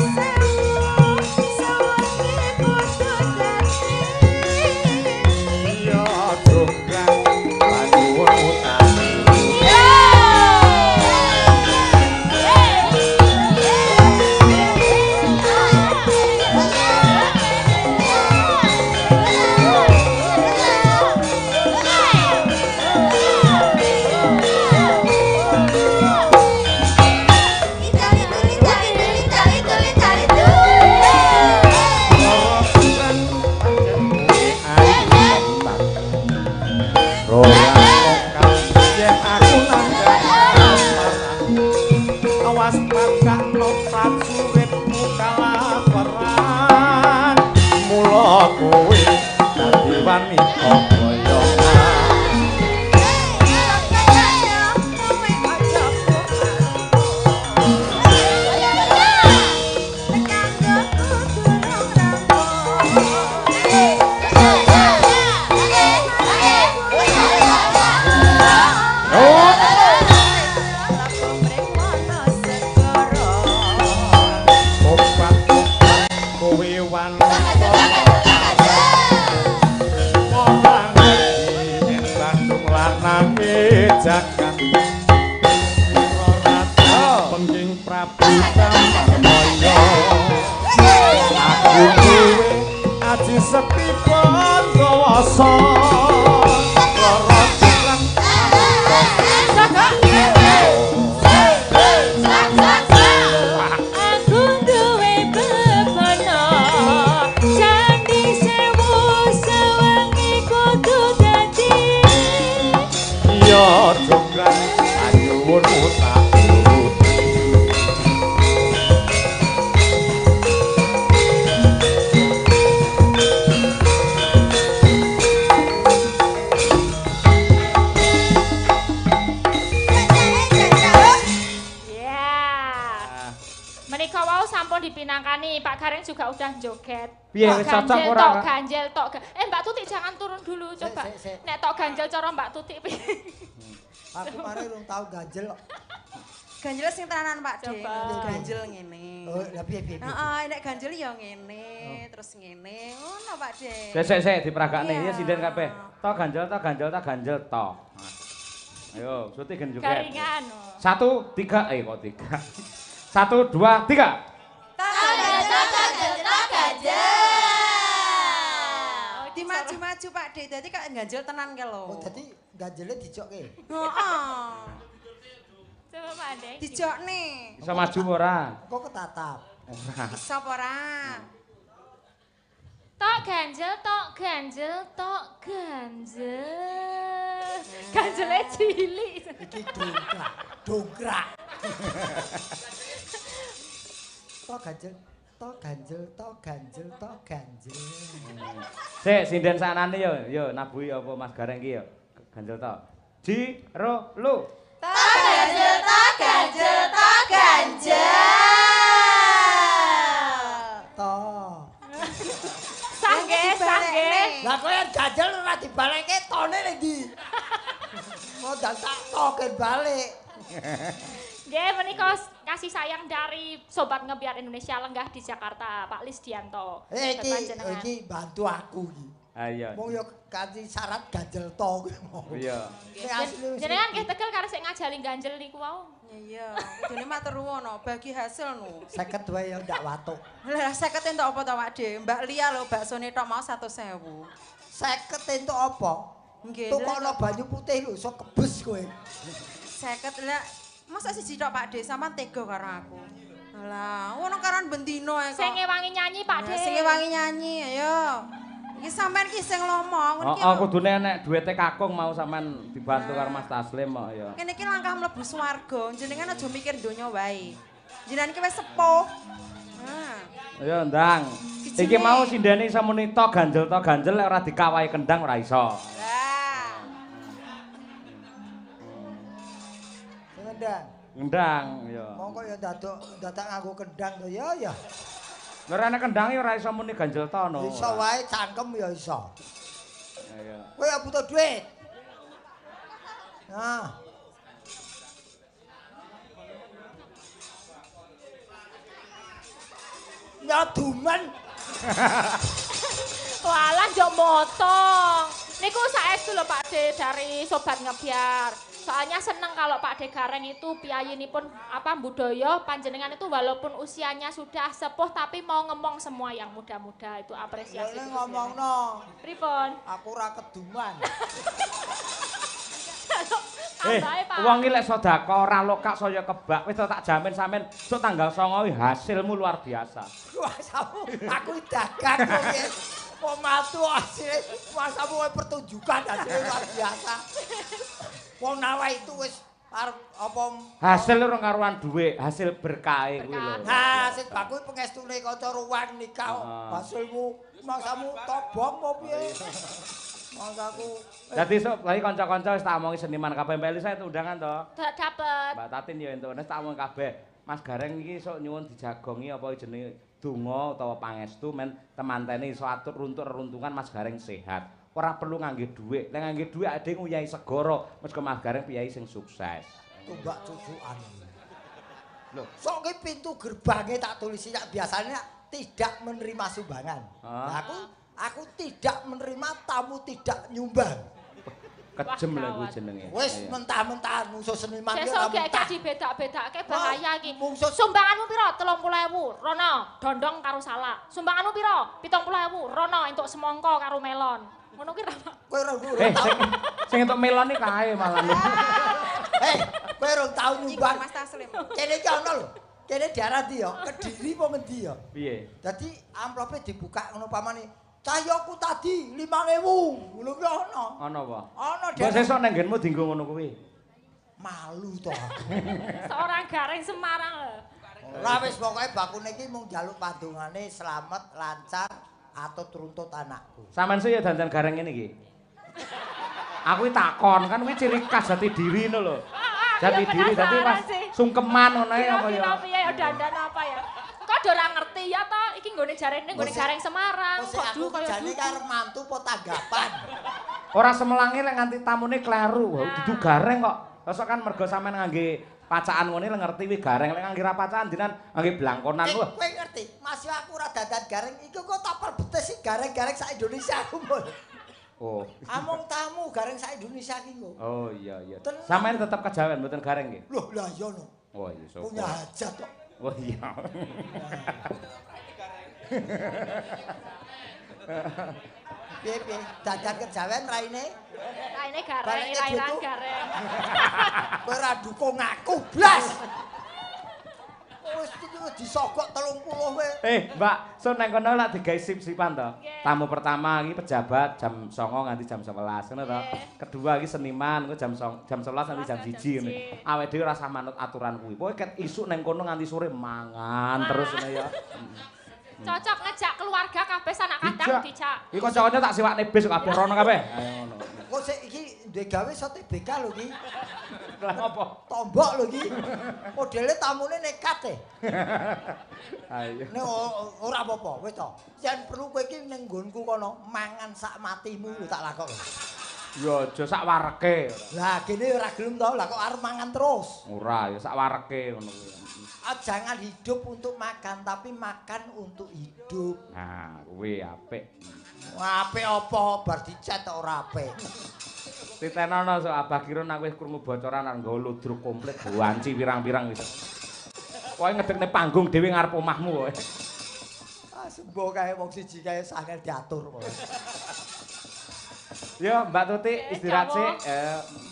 Awas mangkano prajuritmu kalah perang. Mula kowe dadi wanita boyongan. Jagat Wirarata Pengging Prabu Tamarmaya. Aku duwe aji sekti Pandawasa. Rara jurang Aku duwe bebana candi sewu sewengi kudu dadi. Ya jograng panyuwunmu tak turuti. Ya. Menika wau sampun dipinangkani, Pak Gareng juga udah joget. Piye Tok wis cocok ganjel, ora? Tok ganjel, tok. Mbak Tuti jangan turun dulu coba. Sik, sik, sik. Nek tok ganjel cara Mbak Tuti piye? Aku mari urung tau ganjel kok. Ganjel sing tenanan Pak De. Coba. Ganjel ngene. Oh, lah piye piye. Heeh, nek ganjel ya ngene, terus ngene. Ngono Pak De. Sik sik sik diperagakne Iya. ya sinden kabeh. Tok ganjel tok ganjel tok ganjel tok. Ayo, Suti gen joget. Garingan. 1 3 kok 3. 1 2 3. Tak ganjel, tak ganjel, tak ganjel. Oh, iki Dimaju-maju Pak De, dadi kok ganjel tenan ke lho. Oh, dadi ganjele dijokke. Heeh. Coba Pak De. Dijokne. Iso maju ora? Kok ketatap. Ora. Iso apa ora? Tok ganjel, tok ganjel, tok ganjel. Ganjele cilik. Iki dongkrak, dongkrak. Tok ganjel, tok ganjel, tok ganjel, tok ganjel. Sik sinden saknane yo, yo nabuhi apa Mas Gareng ki yo. Ganjel tok. Ji ro lu. Tak ganjel, tak ganjel, tak ganjel. Tok. Sangge, sangge. Lah kowe yen ganjel ora dibalekke tone ning ndi? Mau dan tak token balik. Nggih, menika kasih sayang dari Sobat Ngebiar Indonesia lenggah di Jakarta, Pak Lisdianto. Iki Panjenengan. iki bantu aku iki. Ah iya. Wong yo kanthi syarat ganjel to kuwi mau. Iya. Nek asli wis- Jenengan nggih tegel karo sik ngajali ganjel niku wau. Iya, kudune matur nuwun no, bagi hasil no. 50 wae yo ndak watuk. Lah 50 entuk apa to Pak De? Mbak Lia lho baksone tok mau 100.000. 50 entuk apa? Nggih. Tukokno banyu putih lho iso kebes kowe. 50 lah. Masa siji tok Pak De, sampean tega karo aku. Lah, ngono karon bendino ae kok. Sing ngewangi nyanyi Pak De. Lah, sing ngewangi nyanyi, ayo. Iki sampean ki sing lomo, ngono ki. Heeh, kudune nek duwite kakung mau sampean dibantu karo Mas Taslim kok ya. Kene iki langkah mlebu swarga, jenengan aja mikir donya wae. Jenengan ki wis sepuh. Nah, Ayo ndang. Sijine. Iki mau sindene iso muni tok ganjel lek ora dikawahi kendang ora iso. Lah. Sing kendang. Kendang ya. Mongko ya dadak dadak nganggo kendang to ya ya. Lha ora nek kendang ya ora iso muni ganjel to no. Iso wae cangkem ya iso. Ayo. Kowe ya butuh duit. Nah. Ya dumen. Walah njok motong. Niku saestu lho Pak De dari Sobat Ngebiar. Soalnya seneng kalau Pak De Gareng itu piyayinipun apa budaya panjenengan itu walaupun usianya sudah sepuh tapi mau ngemong semua yang muda-muda itu apresiasi. Ya ngomongno. Pripun? Aku ora keduman. Tambahe Pak. Wong iki lek sedekah ora lokak saya kebak wis tak jamin sampean sok tanggal 9 kuwi hasilmu luar biasa. Wah, samu aku dagang kok. Kok matu hasilnya, masamu pertunjukan hasilnya luar biasa. Wong nawa itu wis Arep apa hasil ora karuan dhuwit, hasil berkahe kuwi lho. Ha, sing baku pengestune kanca ruwang nikah hasilmu mangsamu tobong apa piye? Mangsaku. Dadi sok lha kanca-kanca wis tak omongi seniman kabeh. Mbak Elisa itu undangan to? Dapet. Mbak Tatin ya entuk, wis tak omongi kabeh. Mas Gareng iki sok nyuwun dijagongi apa jenenge donga utawa pangestu men temantene iso atur runtuk-runtungan Mas Gareng sehat. Ora perlu ngangge dhuwit. Nek ngangge dhuwit ade nguyahi segara, mergo Mas Gareng piyayi sing sukses. Tumbak cucukan. Lho, sok ki pintu gerbange tak tulisi tak biasanya tidak menerima sumbangan. Nah, aku tidak menerima tamu tidak nyumbang. Kejem lho kuwi jenenge. Wis mentah-mentahan mungsuh seniman ki ora mentah. Sesuk gek dibedak-bedake bahaya iki. Sumbanganmu pira? 30.000. Rono, dondong karo salak. Sumbanganmu pira? 70.000. Rono entuk semangka karo melon. Ngono ki ra. Kowe ora tau. Sing entuk melon iki kae malah. Kowe ora tau nyumbang. Mas Taslim. Kene iki ana lho. Kene daerah ndi ya? Kediri apa ngendi ya? Piye? Dadi amplope dibuka ngono pamane. Cahyoku tadi 5.000. Ngono kuwi ana. Ana apa? Ana. Mbok sesuk nang nggenmu dienggo ngono kuwi. Malu to aku. Seorang Gareng Semarang lho. Ora wis pokoke bakune iki mung njaluk pandongane slamet, lancar atau teruntut anakku. Sampeyan sih ya dandan Gareng ngene iki. Aku iki takon kan kuwi ciri khas jati diri ngono lho. Jati diri dadi pas sungkeman ngono ae apa ya. Piye ya dandan apa ya. Kok ora ngerti ya to iki nggone jarene nggone Gareng Semarang kok du kaya jane karo mantu apa tanggapan. Ora semelange lek nganti tamune kleru, dudu Gareng kok. Sosok kan mergo sampean ngangge pacaan ngene lek ngerti kuwi Gareng, lek ngangge ra pacaan dinan ngangge blangkonan. Kowe ngerti, Mas yo aku ora dandan Gareng iku kok tapel betes sih Gareng-gareng sak Indonesia aku. Oh. Among tamu Gareng sak Indonesia iki kok. Oh iya iya. Sampeyan tetep kejawen mboten Gareng nggih? Loh lah iya no. Oh iya syukur. Punya hajat kok. Oh iya. Piye piye dandan kejawen raine? Raine Gareng, ira-iran Gareng. Kowe ora dukung aku blas. Wis disogok 30 kowe. Mbak, so nang kono lak digawe sip-sipan to. Tamu pertama iki pejabat jam 09.00 nganti jam 11 ngono to. Kedua iki seniman engko jam 11 nganti jam 1 ngono. Awake dhewe ora usah manut aturan kuwi. Pokoke ket isuk nang kono nganti sore mangan terus ngono ya. Cocok ngejak keluarga kabeh sanak kadang dijak. Iki kanca-kanca tak sewakne bis kabeh rono kabeh. Ayo ngono. Kok sik iki duwe gawe iso TBK lho iki. Lah apa? Tombok lho iki. Modele tamune nekat e. Ayo. Nek ora apa-apa wis to. Yen perlu kowe iki ning nggonku kono mangan sak matimu lho tak lakokke. Ya aja sak wareke. Lah kene ora gelem to, lah kok arep mangan terus. Ora, ya sak wareke ngono kuwi. Jangan hidup untuk makan, tapi makan untuk hidup. Nah, kuwi apik. Apik apa? Bar dicet ora apik. Titenono sok Abah Kirun aku wis krungu bocoran arep nggawa ludruk komplit wanci pirang-pirang wis. Pokoke ngedekne panggung dhewe ngarep omahmu kowe. Ah, sembo kae wong siji kae angel diatur kok. Yo, Mbak Tuti istirahat sik.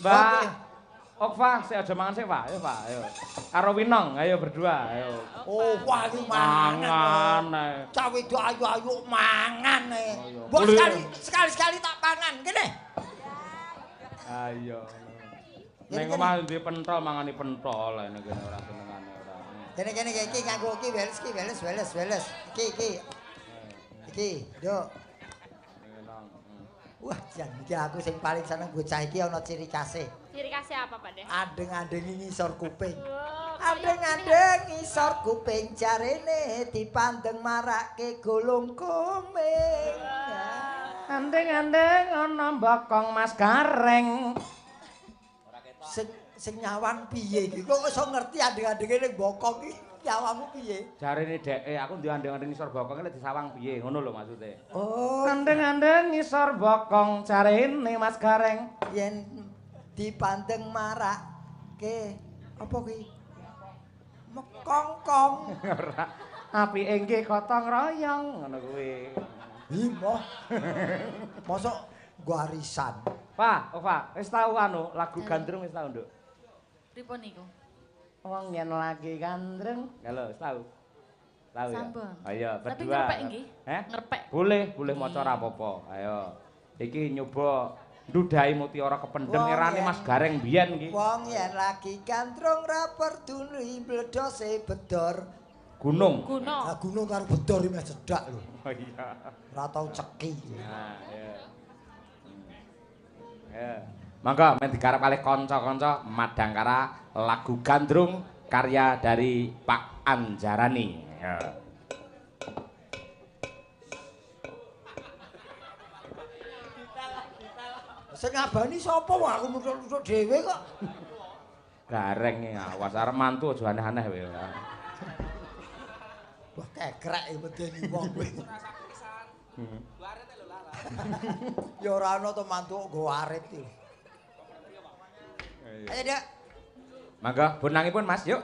Mbak Okfa, sik aja mangan sik, Pak. Ayo, Pak, ayo. Karo Winong, ayo berdua, ayo. Oh, wah iki mangan. Cah wedok ayu-ayu mangan e. Mbok sekali-sekali tak pangan, kene. Ayo. Ning omah duwe pentol mangani pentol lha nek kene ora senengane ora. Kene-kene iki nganggo iki weles iki weles weles weles. Iki iki. Iki, Nduk. Wah, jan iki aku sing paling seneng bocah iki ana ciri khase. Ciri khasnya apa, Pak De? Andeng-andeng ngisor kuping. Andeng-andeng ngisor kuping jarene dipandeng marake golong komeng. Andeng-andeng ana mbokong Mas Gareng. Sing nyawang piye iki? Kok iso ngerti andeng-andenge ning bokong iki? Nyawangmu piye? Jarene dheke aku ndek andeng-andeng ngisor bokong lek disawang piye ngono lho maksude. Oh, andeng-andeng ngisor bokong jarene Mas Gareng yen dipandeng marake apa kuwi? Mekongkong. Ora. Apike nggih gotong royong ngono kuwi. Himoh. Mosok nggo arisan. Pak, oh Pak, wis tau anu lagu Gandrung wis tau, Nduk? Pripun niku? Wong yen lagi gandrung. Ya lho, wis tau. Tau ya. Ayo, berdua. Tapi ngerpek nggih? Heh? Ngerpek. Boleh, boleh maca ora apa-apa. Ayo. Iki nyoba Ndudhahi mutiara kependhem erane Mas Gareng biyen iki. Wong yen lagi gandrung ra perduli bledose bedor. Gunung. Gunung. Lah gunung karo bedor iki meh cedhak lho. Oh iya. Ora tau ceki. Nah, iya. Ya. Monggo men digarap kalih kanca-kanca Madangkara lagu Gandrung karya dari Pak Anjarani. Ya. Sing ngabani sapa wong aku muthuk-muthuk dhewe kok. Gareng awas arep mantu aja aneh-aneh kowe. Wah kekrek medeni wong kowe. Ya ora ana to mantu kok nggo arit iki. Ayo, Dik. Mangga bonangipun Mas, yuk.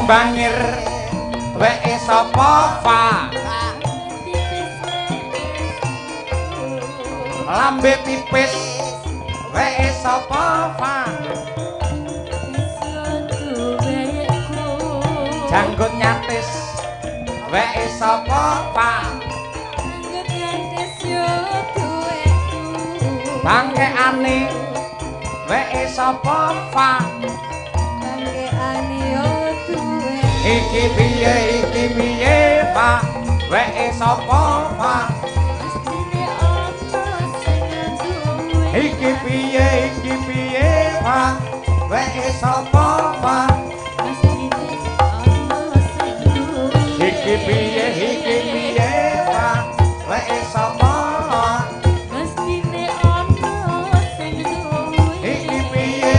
Bangir weke sapa fa lambe tipis weke sapa fa janggut nyatis weke sapa fa bangkeane weke sapa fa iki piye Pak weke sapa Pak iki piye Pak weke sapa Pak iki piye Pak weke sapa iki piye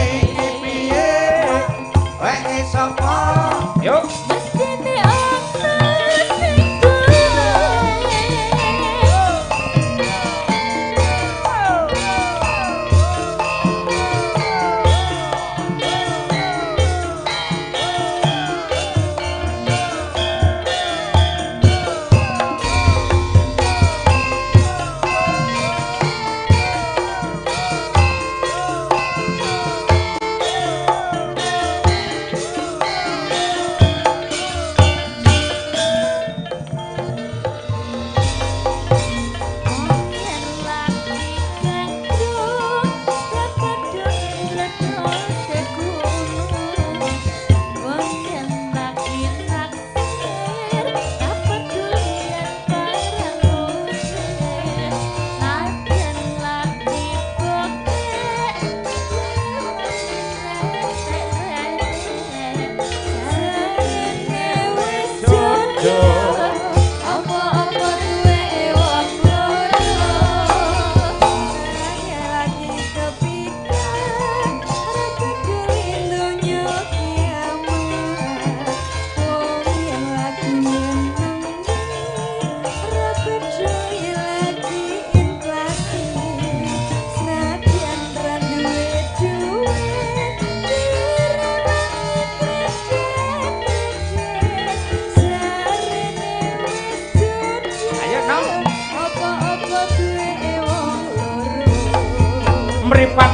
weke sapa. Yuk.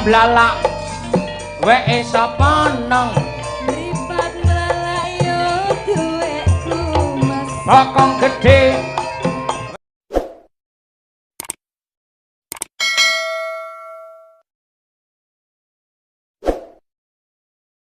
blalak weke sapa nong? Mripat blalak yo duweku Mas. Bokong gedhe